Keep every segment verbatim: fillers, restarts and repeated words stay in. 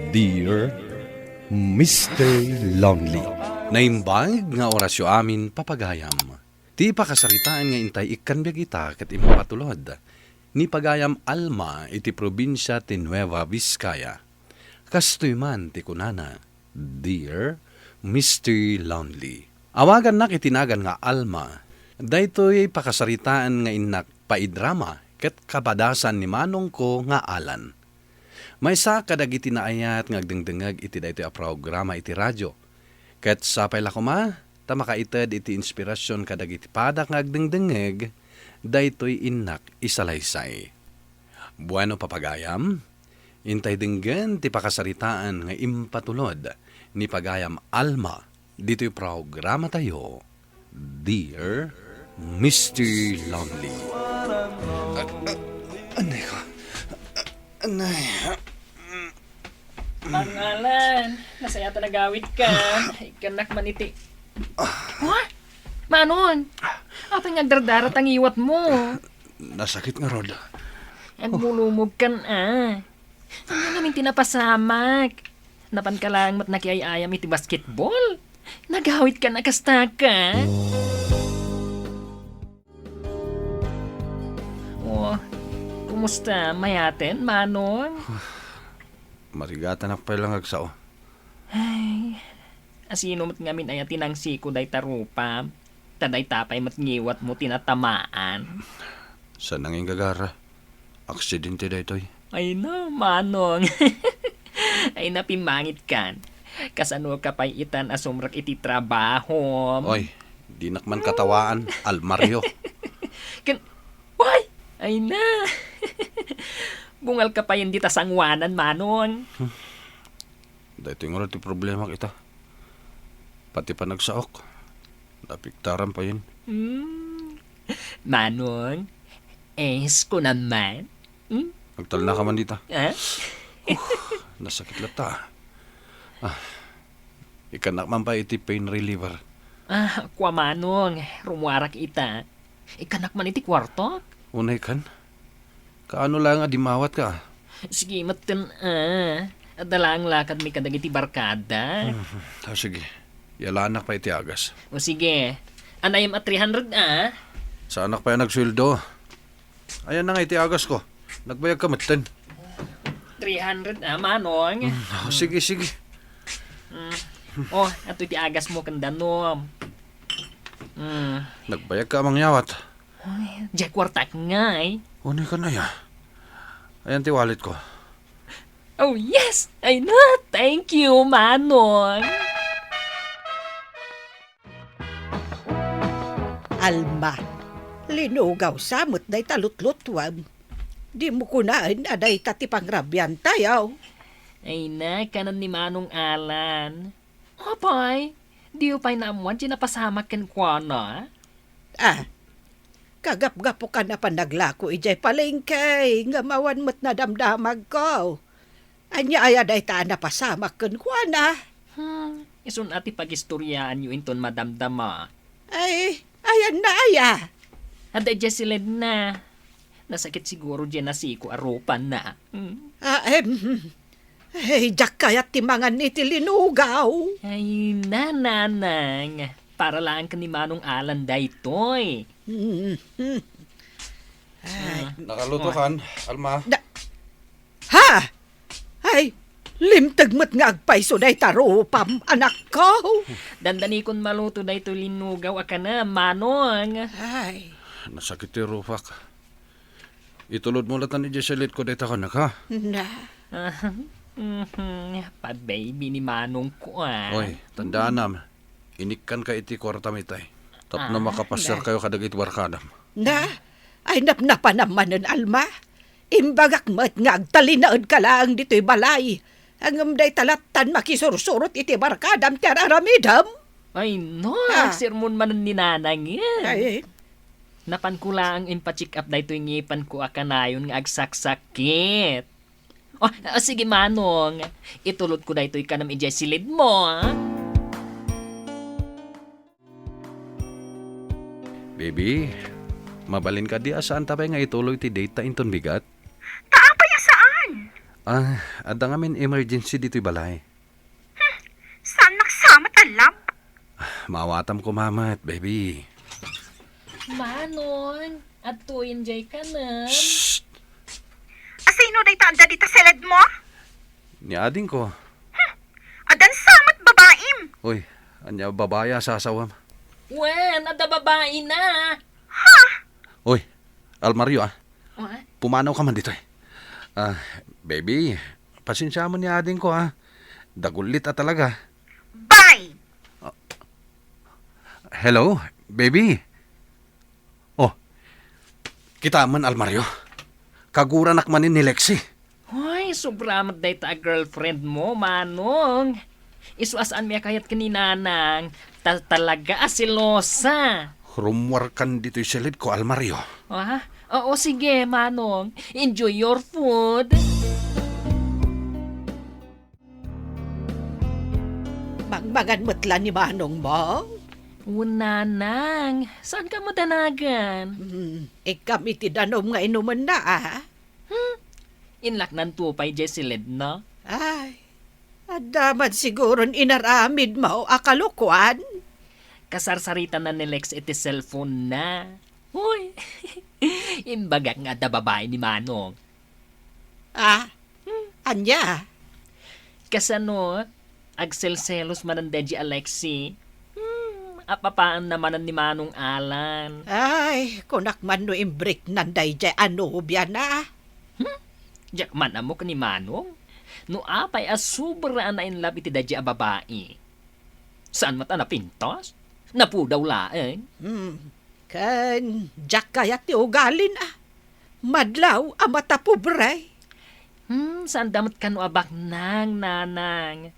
Dear Mister Lonely. Naimbag nga orasyo amin, papagayam. Ti pakasaritaan nga intay ikkan biag ita ket impatulod ni pagayam Alma iti probinsia ti Nueva Vizcaya. Kastoy man ti kunana, Dear Mister Lonely. Awagannak iti nagan nga Alma. Daytoy pakasaritaan nga innak paidrama ket kapadasan ni manongko nga Alan. Maysa kadagiti naayat nga agdengdengngeg iti daytoy a programa iti radio. Ket sapay la koma ta makaited iti inspirasyon kadagiti padak nga agdengdengngeg daytoy innak isalaysay. Bueno, papagayam, intay denggen ti pakasaritaan nga impatulod ni pagayam Alma ditoy programatayo, Dear Mister Lonely. Ah, ah, anay ko. Anay. Manong Alan, nasayat a nagawidka. Ikkannak man iti... Ha? Manong? Apay nga agdardarat a ngiwatmo? Nasakit ngarud. Agmulumogkan a. Ania ngamin ti napasamak? Napanka laeng met nakiay-ayam iti basketball? Nagawidkan a kasta ka? Oh, kumusta? Mayaten, Manong? Marigatanak pay la nga agsao. Ay, asino met ngamin aya ti nangsiko dayta rupa? Ta dayta pay met ngiwatmo ti natamaan. Saan nga inggagara? Aksidente daytoy. Ay na, Manong. Ay na, pimmangitkan. Kasano ka pay itan a sumrek iti trabahom? Oy, dinak man katawaan, Almario. Ken, why? Ay na. Bungal ka pay indi ta sanguanan, Manong. Daytoy ngarud ti problemak ita. Pati panagsaok, napiktaran payen. Hmm. Manong, es ko naman. Hmm? Agtalna ka man dita. Ah? Uh, nasakit latta. Ah, ikkannak man pay iti pain reliever. Ah, kua, Manong, rumuarak ita. Ikkannak man iti kuartok? Unay kan? Kaano laeng a dimmawatka? Sige metten, ah. Adda laeng lakadmi kadagiti barkada. Hmm, ah, sige. Yalanak pay iti agas. O sige. Anayem a three hundred, ah. Saanak pay a nagsueldo. Ayan na nga iti agasko. Nagbayag ka metten. Three hundred, ah, Manong. Hmm, ah, sige, sige. Hmm. Oh, ato iti agasmo ken danum. Hmm. Nagbayag ka a mangyawat. Ay, diay kuartak ngay. Unay kan aya? Ayan ti wallet ko. Oh, yes! Ay na, thank you, Manong! Alma, linugaw sa met dayta lutlutuem. Dimo kunaen a dayta ti pangrabiantayo. Ay na, kanan ni Manong Alan. Apay, diyo pay naammuan ti napasamak kenkuana? Ah, kagapgapukan a panaglako idiay palengke, ngem awan met nadamdamagko. Ania aya dayta a napasamak kenkuana? Hmm, isun a ti pagistoriaanyo inton madamdama. Ay, ayan na aya. Adda idiay siledna. Nasakit siguro diay nasiko a rupana. Hmm. Ah, em, eh, diak kayat ti mangan iti linugaw. Ay, nanang, para laeng ken ni Manong Alan daytoy. Hmm, hmm. Ay. Ah. Nakaluto kan, Alma? Da-, ha? Ay, limteg met nga agpayso dayta rupam, anakko. Dandanikon maluto daytoy linugaw a kanam, Manong. Ay. Nasakit ti rupak. Itulodmo latan idiay siledko dayta kanak, ha? Na. Mhm. Pa-baby ni Manongko, ah. Oy, tandaanam, inikkanka iti kuartam itay. Tapno Ah, makapaserkayo kadagiti barkadam. Na, ay napnapanam manen, Alma. Imbagak met nga agtalinaedka laeng ditoy balay. Ngem dayta lattan makisursurot iti barkadam ti ar-aramidem. Ay, no, Ah. Sermon manen ni Nanang, eh. Ay. Napanko laeng impacheck up daytoy ngipenko a kanayon nga agsaksakit. Oh, ah, sige, Manong. Itulodko daytoy kanam idiay siledmo, ah. Baby, mabalin kadi a saanta pay nga ituloy ti date ta inton bigat? Ta apay a saan? Ah, adda ngamin emergency ditoy balay. Hmm, saannak sa met a love? Maawatam koma met, baby. Manong, adtoyen jay kanem. Shh! Asino dayta adda dita siled mo? Ni adingko. Hmm, addan sa met babaim. Uy, ania babai a sasawam? Wen, adda babai na. Ha? Uy, Almario, ah. Wa? Pumanaw ka man ditoy. Ah, baby, pasensiaam ni adingko, ah. Dagullit a talaga. Bye! Ah, hello, baby. Oh, kitaem man, Almario. Kaguranak manen ni Lexi. Hoy, sobra met dayta a girlfriend mo, Manong. Isu a saanmi a kayat ken ni Nanang, ta talaga a selosa. Rummuarkan ditoy siledko, Almario. Ah, oo, sige, Manong. Enjoy your food. Mangmangan met la ni Manong mo? Wen, Nanang. Saanka met a nagan? Hmm, ikkam iti danum nga inumenna, ah. Hmm? Inlaknanto pay jay siledna? Ay, adda man siguron inaramid mo a kalokoan. Kasarsaritanan ni Lex iti cellphone na. Hoy, imbagak nga adda babai ni Manong. Ah, ania? Kasano? Agselselos manen daydi a Lexi. Hmm, apapaanna manen ni Manong Alan. Ay, kunak man no imbreaknan daydi a nobiana. Hmm? Diak man ammo ken ni Manong. No apay a sobra a na-in love iti daydi a babai. Saan met a napintas? Napudaw laeng. Hmm. Ken diak kayat ti ugalina. Madlaw a matapobre. Hmm, saanda met kano a baknang, Nanang.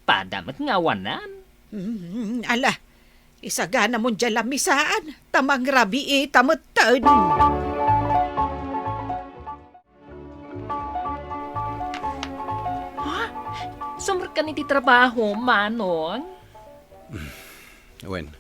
Pada met nga awanan. Hmm, ala, isaganamon diay lamisaan, ta mangrabiita metten. Ha? Sumrekkan iti trabaho, Manong? Wen,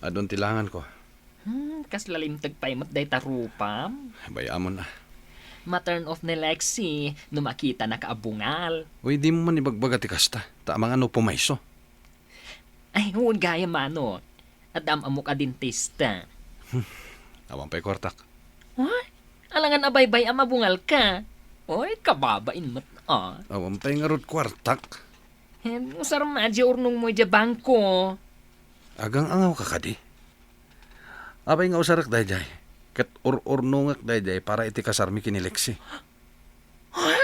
adun ti langanko. Hmm, kasla limteg pay met dayta rupam? Bay-amon a. Ma-turn off ni Lexi no makitanaka a bungal. Uy, dimo man ibagbaga ti kasta, ta amangan no pumayso. Ay, wen gayam, Manong. Adda am-ammok a dentista. Hmm. Awan pay kuartak. Ay, alangan a baybay-am a bungalka. Oy, kababain met, ah. Awan pay ngarud kuartak. Hen, usarem diay urnongmo idiay bangko. Agang-angawka kadi? Apay nga usarek daydiay, ket ur-urnongek daydiay para iti kasarmi ken ni Lexi. Ha?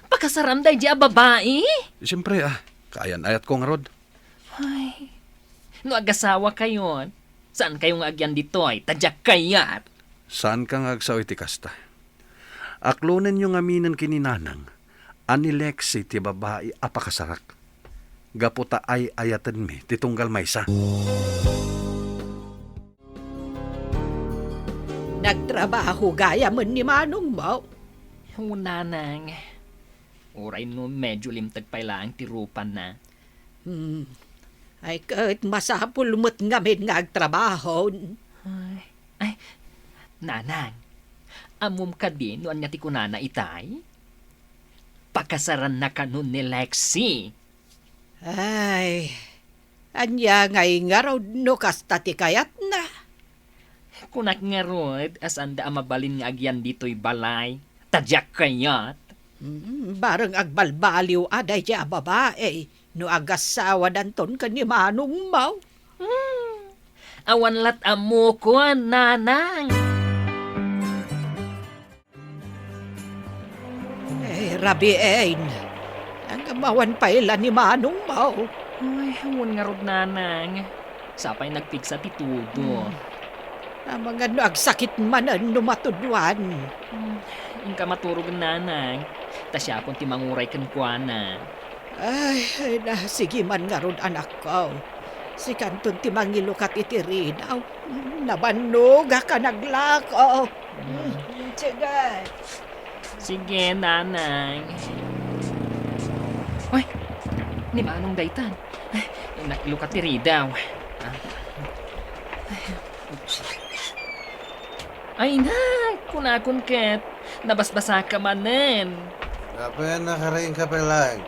Pakasaram daydiay a babai? Siempre, ah. Kaayan-ayatko ngarud. Ay. No agasawakayon, saankayo nga agyan ditoy, ta diak kayat. Saanka nga agsao iti kasta. Aklonenyo ngaminen ken ni Nanang a ni Lexi ti babai a pakasarak. Gapu ta ay-ayatenmi ti tunggal maysa. Nagtrabaho gayamen ni manongmo? Wen, Nanang. Uray no medyo limteg pay laeng ti rupana. Hmm. Ay, ket masapul met ngamin nga agtrabahon. Ay, ay, Nanang, ammom kadi no ania ti kunana itay? Pakasaranna kano ni Lexi. Ay, ania ngay ngarud no kasta ti kayatna? Kunak ngarud a saanda a mabalin nga agyan ditoy balay, ta diak kayat. Mm, bareng agbalbaliw a daydiay a babai no agasawadanton ken ni manongmo. Hmm, awan lat ammokon, Nanang. Eh, rabiin. Ngem awan pay la ni manongmo. Ay, wen ngarud, Nanang. Sapay nagpigsa ti tudo. Hmm. Amangan no agsakit manen no matuduan. Hmm, inka maturogen, Nanang. Ta siakon ti manguray kenkuana. Ay, ay na, sige man ngarud, anakko. Sikanton ti mangilukat iti ridaw. Nabannogak a naglako. Mm, sige. Sige, Nanang. Uy, ni Manong daytan. Ay, nakilukat ti ridaw. Ah. Ay, oops. Ay na, kunakon ket, Nabasbasaka manen. Apay a nakariingka pay laeng?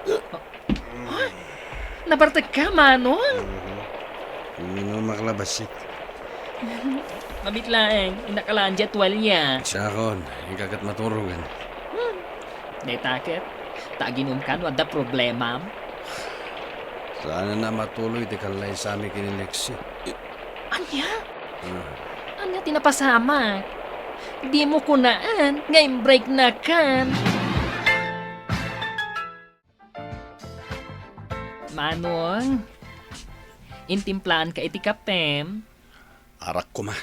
Nabartekka, Manong? Mhm. Inumak la bassit. Mabit laeng, innaka laeng diay tuwalya. Siakon, inka ket maturogen. Hmm. Dayta ket, ta aginumka no adda problemam. Saan a matuloy ti kallaysami ken ni Lexi. Ania? Hmm. Ania ti napasamak? Dimo kunaan nga imbreaknakan. Manong, intimplaanka iti kapem? Arak koma.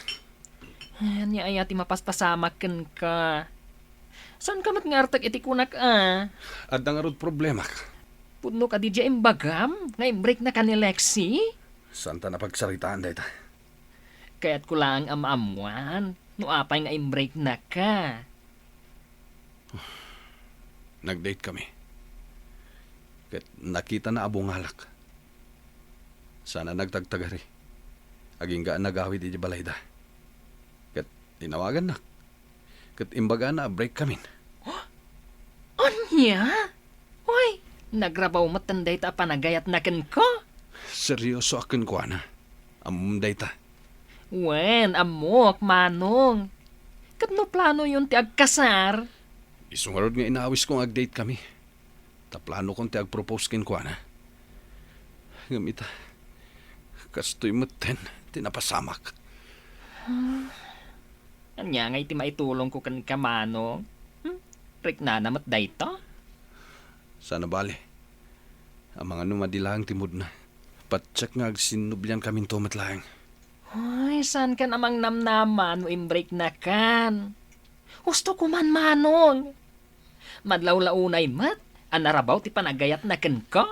Ania aya ti mapaspasamak kenka? Saanka met nga artek iti kunak a? Adda ngarud problemak. Pudno kadi diay imbagam nga imbreaknaka ni Lexi? Saanta a pagsaritaan dayta. Kayatko laeng a maammuan no apay nga imbreaknaka. Nag-date kami. Ket nakitana a bungalak. Saan a nagtagtagari. Agingga a nagawid iti balayda. Ket inawagannak. Ket imbagana a break kamin. Ania? Uy, nagrabaw metten dayta a panagayatna kenka? Seriosoak kenkuana. Ammom dayta. Wen, ammok, Manong. Ket no planoyon ti agkasar? Isu ngarud nga inawisko nga ag-date kami. Ta planokon ti agpropose kenkuana. Ngem ita, kastoy metten ti napasamak. Ania ngay ti maitulongko kenka, Manong? Hmm? Riknana met dayta? Saan a bale. Amangan no madi laeng ti moodna. Patiek nga agsinnubliankaminto met laeng. Ay, saankan a mangnamnama no imbreaknakan? Husto koman, Manong. Madlawlaunay met a narabaw ti panagayatna kenka.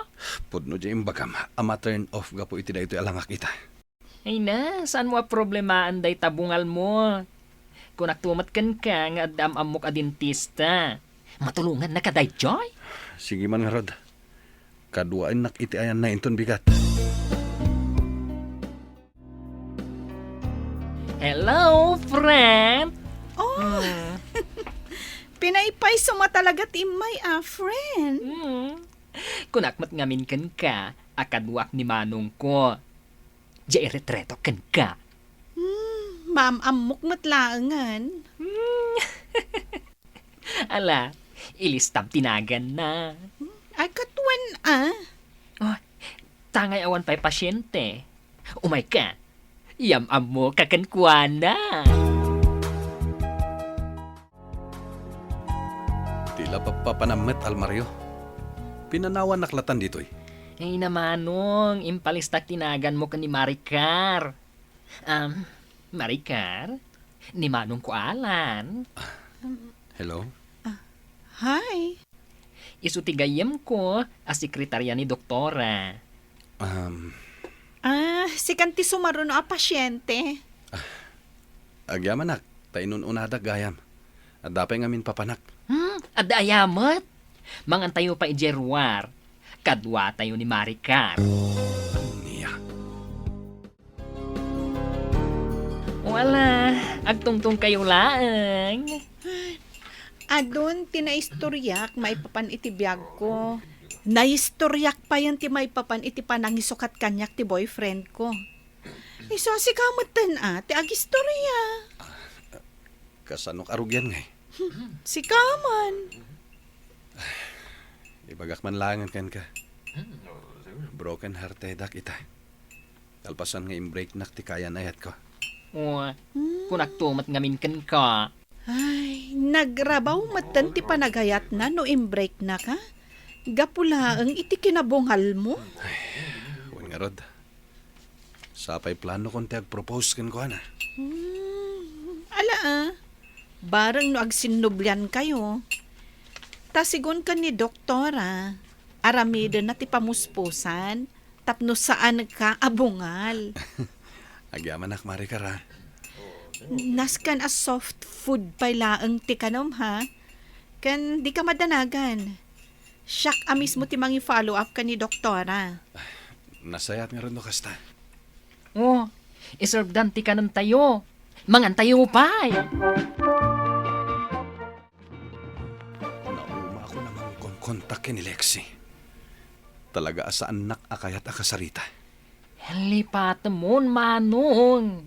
Pudno diay imbagam a ma-turn off gapu iti daytoy a langak ita. Ay na, saanmo a problemaan dayta bungalmo? Kunakto met kenka nga adda am-ammok a dentista. Matulongannaka daytoy? Sige man ngarud. Kaduaennak iti ayanna inton bigat. Hello, friend! Oh! Hmm. Pinaypayso met talaga ti immay a, friend. Hmm. Kunak met ngamin kenka a kaduak ni manongko. Diay retreto kenka. Hmm, maam-ammok met laengen. Hmm. Ala, ilistam ti naganna. Ay, ket wen a. Oh, tangay awan pay pasiente. Umayka. Yam-ammoka kenkuana. Ti la pappapanam met, Almario. Pinanawannak latan ditoy. Ay, na manong, impalistak ti naganmo ken ni Maricar. Um, Maricar, ni manongko Alan. Hello? Ah, hi. Isu ti gayyemko a sekretarya ni doktora. Um. Ah, sikan ti sumaruno a pasiente. Agyamanak, ta inun-unadak gayam. Adda pay ngamin papanak. Hmm, adda aya met. Mangantayo pay idiay ruar. Kaduatayo ni Maricar. Ania? Wala, agtungtongkayo laeng. Adun ti naistoriak maipapan iti biagko. Naistoriak payen ti maipapan iti panangisukat kaniak ti boyfriendko. Isu a sika metten a ti agistoria. Kasanok a rugian ngay? Sika man. Ibagak man laengen kenka. Broken heartedak ita. Kalpasan nga imbreaknak ti kaayan-ayatko. Ua, hmm, kunakto met ngamin kenka. Ay, nagrabaw metten ti panagayatna no imbreaknaka. Gapu laeng iti kinabungalmo. Ay, wen ngarud. Sapay planokon ti agpropose kenkuana. Hmm, ala a. Bareng no agsinnubliankayo. Ta sigun ken ni doktora, aramidenna ti pamuspusan tapno saanka a bungal. Agyamanak, Maricar, a. Nasken a soft food pay laeng ti kanem, ha? Ken dika madanagan. Siak a mismo ti mangi-follow up ken ni doktora. Nasayaat ngarud no kasta. Oh, iservedan ti kanentayo. Mangantayo pay. kontak ken ni Lexi. Talaga a saannak a kayat a kasarita. Lipatemon, Manong.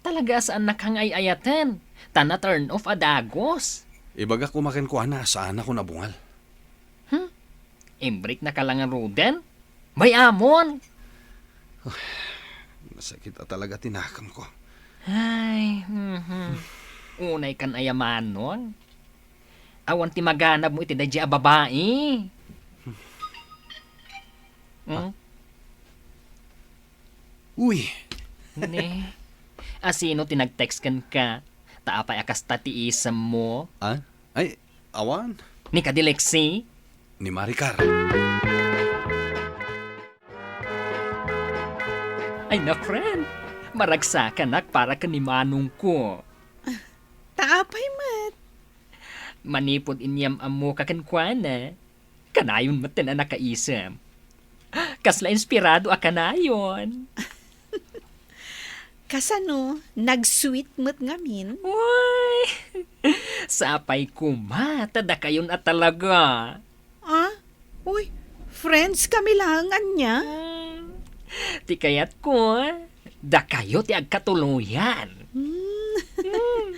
Talaga a saannak nga ay-ayaten. Ta na-turn off a dagus. Ibagak koma kenkuana a saanakon a bungal. Hmm? Imbreak na ka la ngaruden? Bay-amon! Masakit a talaga ti nakemko. Ay, mhm. Unay kan aya, Manong. Awan ti maganabmo iti daydiay a babai. Hmm? Uy! Ne? Asino ti nag-text kenka? Ta apay a kasta ti isemmo? Ah? Ay, awan. Ni kadi Lexi? Ni Maricar. Ay na, friend. Maragsakanak para ken ni manongko. Ta apay met? Manipud inyam-ammoka kenkuana, kanayon metten a nakaisem. Kasla inspirado a kanayon. Kasano, nag-sweet met ngamin? Uy! Sapay koma, ta dakayon a talaga. Ah? Uy, friends kami laeng ania? Hmm. Ti kayatko, dakayo ti agkatuloyan. Hmm. Hmm.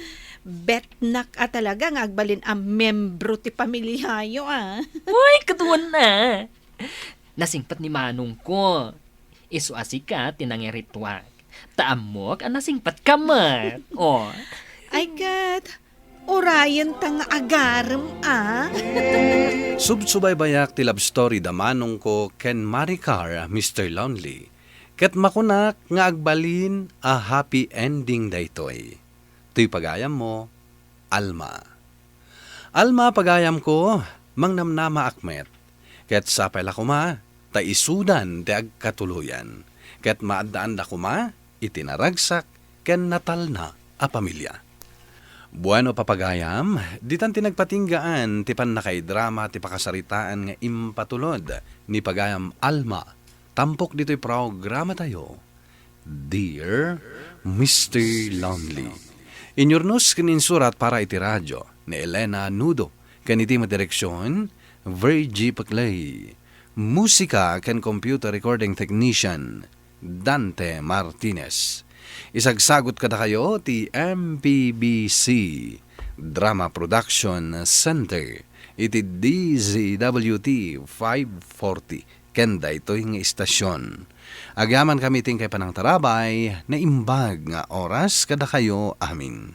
Betnak a talaga nga agbalin a membro ti pamiliayo, ah. Uy, kaduan na. Nasingpet ni manongko. Isu a sika ti nangirituak. Ta ammok a nasingpetka met. Oh. Ay ket, urayenta nga agarem, ah. Subsubaybayak ti love story da manongko ken Maricar, Mister Lonely. Ket makunak nga agbalin a happy ending daytoy. Toy pagayammo, Alma. Alma, pagayamko, mangnamnamaak met. Ket sapay la koma, ta isudan ti agkatuloyan. Ket maaddaanda koma iti naragsak ken natalna a pamilia. Bueno, papagayam, ditan ti nagpatinggaan ti pannakaidrama ti pakasaritaan nga impatulod ni pagayam Alma tampok ditoy programatayo. Dear Mister Lonely. Inyurnos ken insurat para iti radio ni Elena Nudo, ken iti madireksion, Virgie Peclay. Musika ken computer recording technician, Dante Martinez. Isagsagot kadakayo ti M P B C Drama Production Center iti D Z W T five forty. Ken daytoy nga istasion. Agyamankami ti inkay panangtarabay, naimbag nga oras kadakayo amin.